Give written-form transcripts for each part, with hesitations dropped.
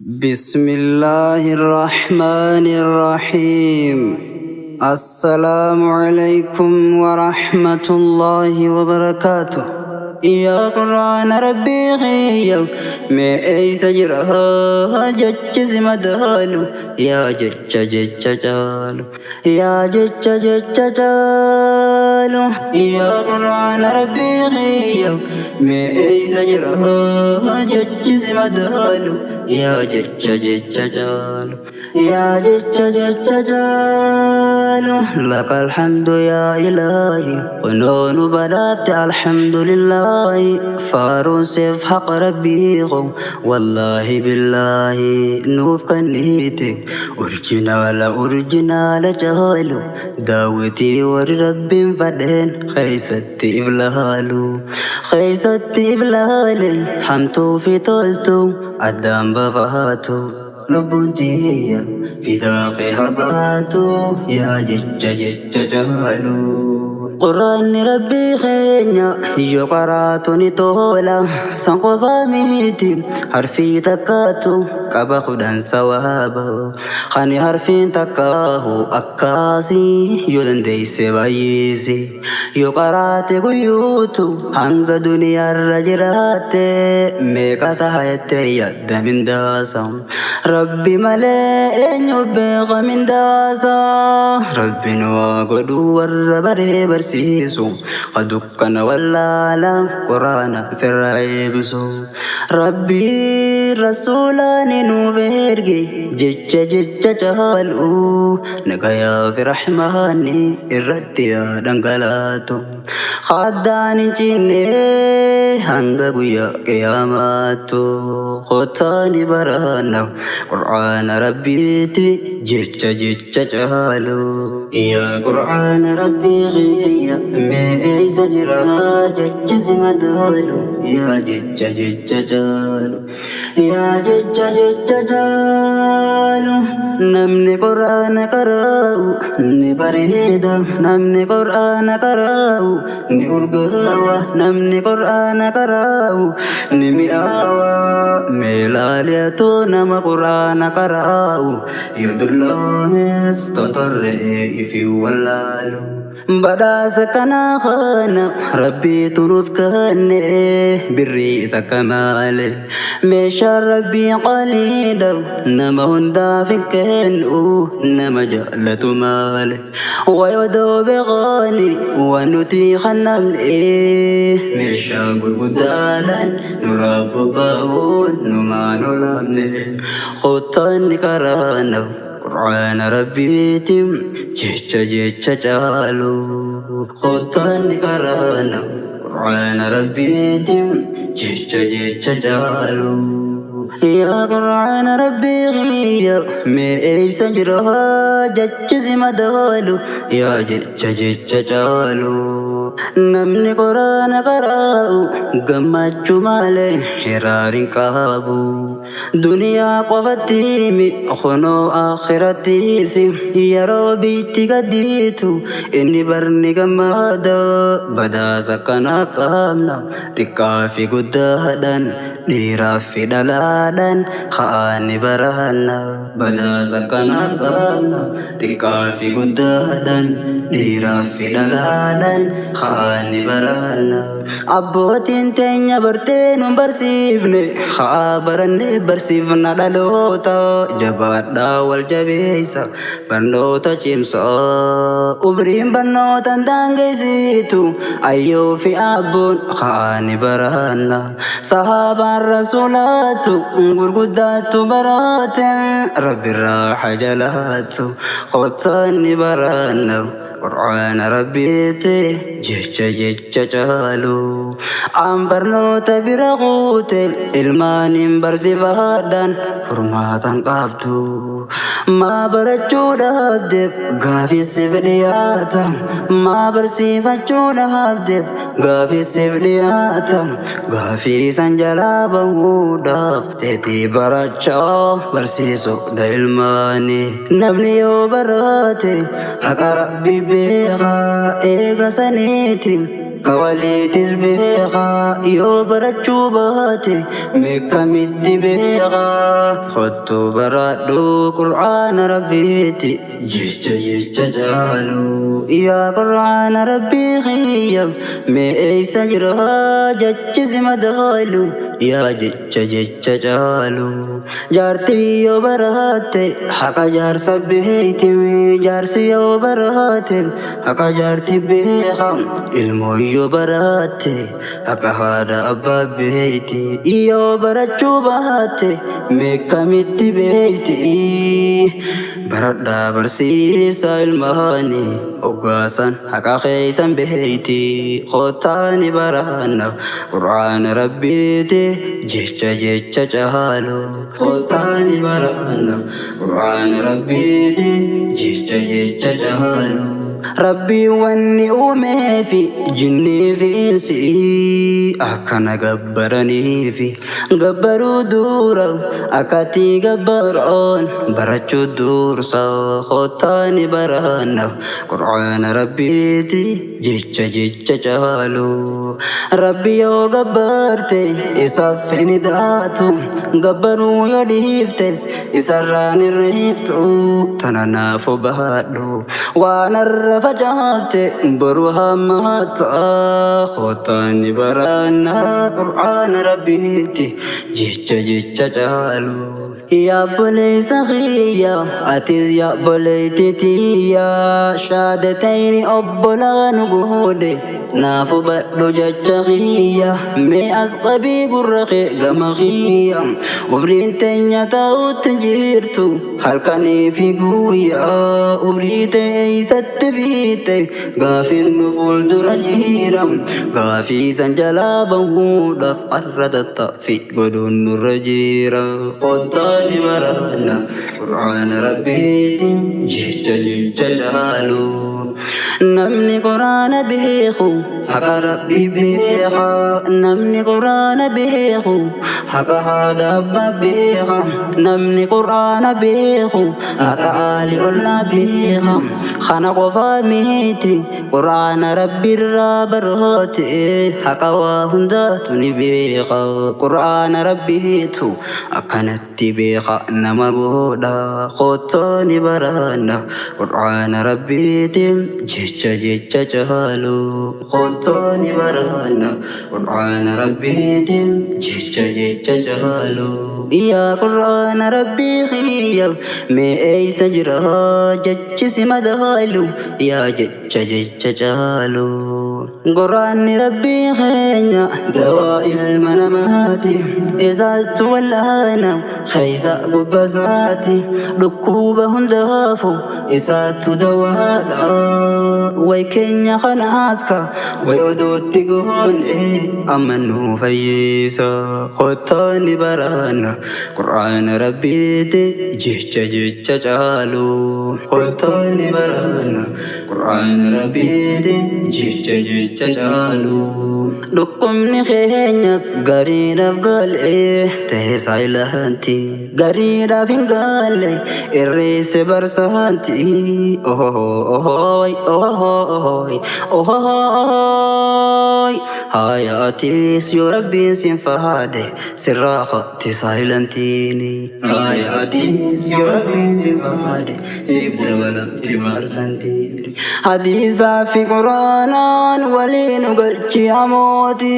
بسم الله الرحمن الرحيم. السلام عليكم ورحمة الله وبركاته. يا قرآن ربي غيو ما أيس جرها جج مدالو يا جج جج جالو يا جج جج جالو يا قرآن ربي غيو ما أيس جرها جج مدالو يا جج جج جالو يا جج جج جالو لك الحمد يا إلهي ونون بلافت الحمد لله فاروسف حق ربيغو والله بالله نوف قنيتك أورجينال أورجينال جالو داوتي ورب فدين خيستي إبلالو خيستي إبلالي حمتو في تولتو أدام بفاتو لبنتي في ذاقي هباتو يا جج جج جالو قرآن ربي خينيا يقراتني تولا سنقفا ميتي حرفي تكاتو قبا خدان سوابا خاني حرفين تكاهو أكاسي يولندي سوايسي يقراتي قيوتو هنگ دنيا الرجرات ميقا تحيتي يد من داسا ربي ملئ يبغى من داسا ربي نواقدو والربري برسيسو قدكنا ولالا قرآن في الرعيبسو ربي رسولاني نوبرجي جج جج جهالو نقيا في رحماني الرد يا دنقلاتو خداني جيني هنگا قياماتو قطاني برانا قرآن ربيتي جج جج جهالو يا قرآن ربي غيا ميس جرا جج سمدالو يا جج جج جالو يا جج جج جالو نمني قرآن قراو نبريدا نمني قرآن قراو نورغاوا نمني قرآن قراو نمياوا ميلاليتو نم قرآن قراو يدلومس تطرئ في ولالو بداس كنا خانا ربي تنوف كهني بري تكمال مش ربي قليل نما هندا في كنو نما جالة مال ويدو بغالي ونتي خنم إيه مش قدالا نراب باون نما نلامني خطان كرانا قرآن ربيتم جج جج جالو خطان كرانا قرآن ربيتم جج جج جالو يا قرآن ربي غير ميس جرها جج زمدالو يا جج جج جالو نمني قرآن قراو قمتشو مالي حرار قابو دنيا قفتيمي خنو آخرتي سي يا ربي تقديتو إني برني قمادا بدا سكنا قامنا تكافي قدادا dhiiraa fi dhalaadhaan ka'anii baraana badhaasa kana qabna xiqqaa fi guddaadhaan dhiiraa fi dhalaadhaan ka'anii baraana. Abbootiin teenya bartee nu barsiifne haa baranne barsiifna dhaloota jabaadhaa wal jabeessa barnoota cimsaa umriin barnoota daangeessitu ayyoo fi abboon ka'anii baraana. Sahaabaan rasuulaatu gurguddaatu baraate rabbirraa hajalaatu qotaani baraana. قرآن ربيتي جج جج جالو عم برنوت برغوت المان برزفادان فرماتان قابدو ما برچو دابدب غافي سفدياتا ما برسيفچو دابدب غافي سفدياتا غافي سنجلا بهوداف تتي برچو برسيسو دلماني نبنيو براتي حق ربي بيغا إيغا سنيتي Kawaliitis beekaa yoo barachuu baate meeqamitti beekaa. Kottu baradhu qur'aana rabbiiti jecha jecha caalu. Yaa qur'aana rabbii kiyya mee eessa jira jechi si madaalu. Yaa jecha jecha caalu. Jaartii yoo baratte haqa jaarsa beeyti. Jaarsi yoo baraate haqa jaarti beeka. Ilmoo yoo baratte haqa haadha abbaa beeyti. Yoo barachuu baatte meeqamitti beeyti. Baradhaa barsiisa ilmaanii oggaasan haqa keeysan beeyti. Kootaani baranna qur'aana rabbiiti jecha jecha caalu. Kootaani baranna qur'aana rabbiiti jecha jecha caalu. Rabbii wanni uumeefi jinnii fi insi akkana gabbaraniifi gabbaruu dura akkatti gabbaroon barachuu dursa. Kootaani baranna qur'aana rabbiiti jecha jecha caalu. Rabbi yoo gabbarte isaaf hin daatu, gabbaruu yoo dhiiftes isarraan hin riiftu. Tana naaf baadhu waan arra facaafte boru hammaata. Kootaani baranna qur'aana rabbiiti jecha jecha caalu. Yaa obboleessa kiyya, atis yaa obboleettii tiyya, shaadatayni obbolaa nu goode naaf hubadhu jecha kiyya. Mee as qabii gurra kee gama kiyya, umriin teenya ta'utti jirtu halkanii fi guyyaa. Umrii ta'e eessatti fiite gaafiin nu fuuldura jira. Gaafii san jalaa bahuudhaaf arra tattaaffii godhuun nurra jira. Kootaani baranna qur'aana rabbiiti jecha jecha caalu. Namni qur'aana beeku haqa rabbii beeka. Namni qur'aana beeku haqa haadha abbaa beeka. Namni qur'aana beeku haqa aali ollaa beeka. Kana qofaa miti, qur'aana rabbiirraa baroote haqa waa hundaatu ni beeka. Qur'aana rabbiitu akkanatti beeka nama godha. Kootaani baranna qur'aana rabbiiti jecha jecha caalu. Kootaani baranna qur'aana rabbiiti jecha jecha caalu. Yaa qur'aana rabbii kiyya mee eessa jira jechi si madaalu. Yaa jecha jecha caalu. Qur'aanni rabbii keenya dawaa ilma namaati. Isaatu wal'aana keessa gubbasaati. Dhukkuba hundaafu isaatu dawaadha. Way keenya kanaaska way oduutti goone amma nu fayyisa. Kootaani baranna qur'aana rabbiiti jecha jecha caalu. Kootaani baranna qur'aana rabbiiti jecha jecha caalu. Dhukkubni keenyas gariidhaaf galee ta'e saayilaanti. Gariidhaaf hin galle irreesse barsaanti. Ohoy ohoy ohoy Hayaatis yoo rabbiin sin faade sirraa qabti saayilantiini. Hayaatis yoo rabbiin sin faade siif dabalamti barsantiini. Hadiisaa fi quraanaan waliin galchi amooti.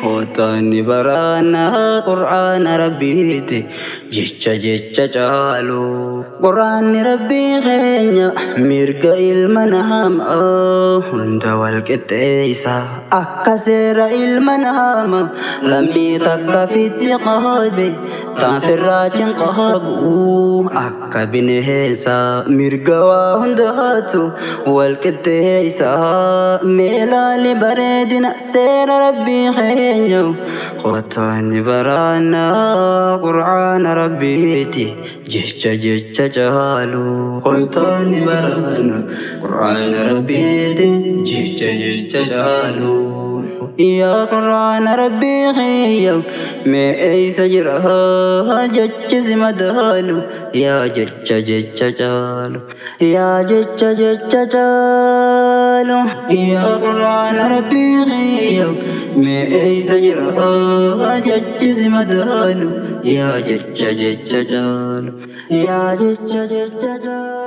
Kootaani baranna qur'aana rabbiiti jecha jecha caalu. Qur'aanni rabbii keenya mirga ilma namaa hunda wal qixxeessa. Akka seera ilma namaa lammii takka fitti qabe taanfirraachin qabu. Akka bineensa mirga waa hundaatu wal qixxeessa. Meelaali bareedina seera rabbii keenya. Kootaani baranna qur'aana rabbiiti jecha jecha caalu. Kootaani baranna qur'aana rabbiiti jecha jecha caalu. Yaa Qur'aana Rabbii kiyya mee eeysa jira jechi si madaalu? Yaa jecha jecha caalu, yaa jecha jecha caalu. Yaa Qur'aana Rabbii kiyya mee eeysa jira jechi si madaalu? Yaa jecha jecha caalu, yaa jecha jecha caalu.